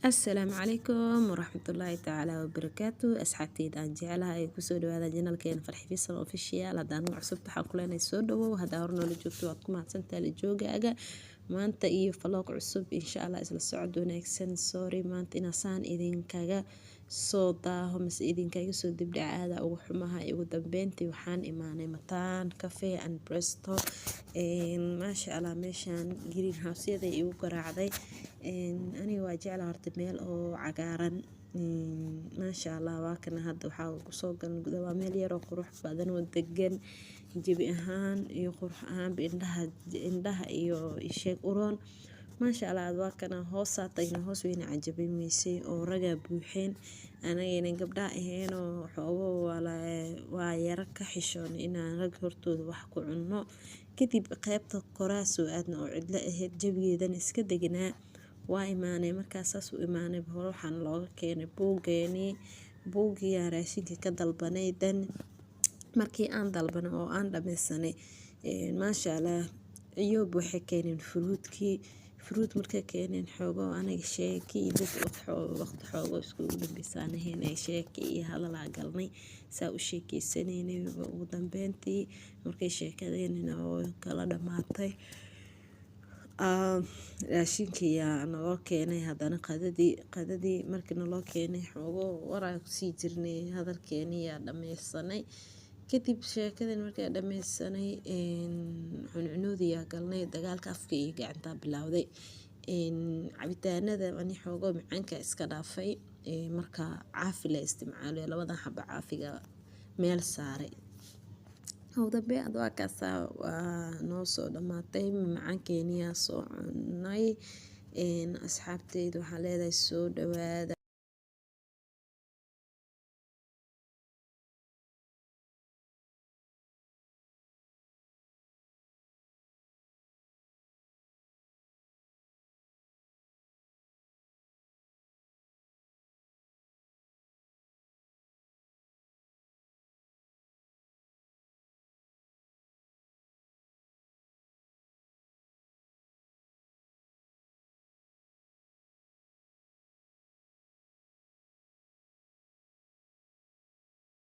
Asalaamu calaykum waraxmatullaahi tacaala wabarakaatu. Asxaabteyda aan jeclahay, kusoo dhawaada channelkeena Farxi Fisan Official. Haddaan ugu cusub waxaa ku leenahay soo dhawow. Haddaa hor noola joogto, waad ku mahadsantahay la joogaaga. Maanta iyo vlog cusub, insha Allah, isla socod wanaagsan. Sorry, maanta inaan idinkaga soo daaho mase idinkaga soo dibdhaca, aada ugu xumaha. Ugu dambeyntii waxaan imaanay Mataan Cafe and Presto. Maasha Allah, meeshaan green house-yada igu garaacday. Aniga waa jecla horta meel oo cagaaran. Maasha Allah, waa kana. Hadda waxaa kusoo galan gudaha. Waa meel yaroo qurux badan oo degan, jawi ahaan iyo qurux ahaanba indhaha iyo isheeg uroon. Maasha Allah, waa kana. Hoosaa tagna, hoos weyna cajabin weysay oo ragaa buuxeen. Anagayna gabdhaha aheenoo xoogo waa yaro ka xishoon inaan rag hortooda wax ku cunno. Kadib qeybta koraa soo aadna oo cidlo ahayd, jawigeedana iska deganaa. Waa imaanay. Markaas saas u imaanay, hore waxaan looga keenay buugeenii. Buugiyaa raashinka ka dalbanay. Dan markii aan dalbanay oo aan dhameysanay, maasha Allah, ciyoob waxay keeneen fruitkii. Fruit markay keeneen, xoogo anaga sheeki iyo dad waqti xoogo iskugu dambeysaan ee sheeki iyo hadalaa galnay. Saa u sheekeysanaynay, ugu dambeyntii markay sheekadeenina oo kala dhamaatay, raashinkii yaa naloo keenay. Haddana qadadii markii naloo keenay, xoogo waraa kusii jirnay, hadalkeenii yaa dhameysanay. Kadib sheekadan markaa dhameysanay, cuncunoodii yaa galnay. Dagaalka afka iyo gacantaa bilowday. Cabitaanada ani xoogo macaanka iska dhaafay. Marka caafi la isticmaalayo, labadan xaba caafiga meel saaray. Ugu dambeyn waa kaasaa, waa noo soo dhamaatay, macaankeeniyaa soo cunay. Asxaabteyda waxaan leedahay soo dhawaada.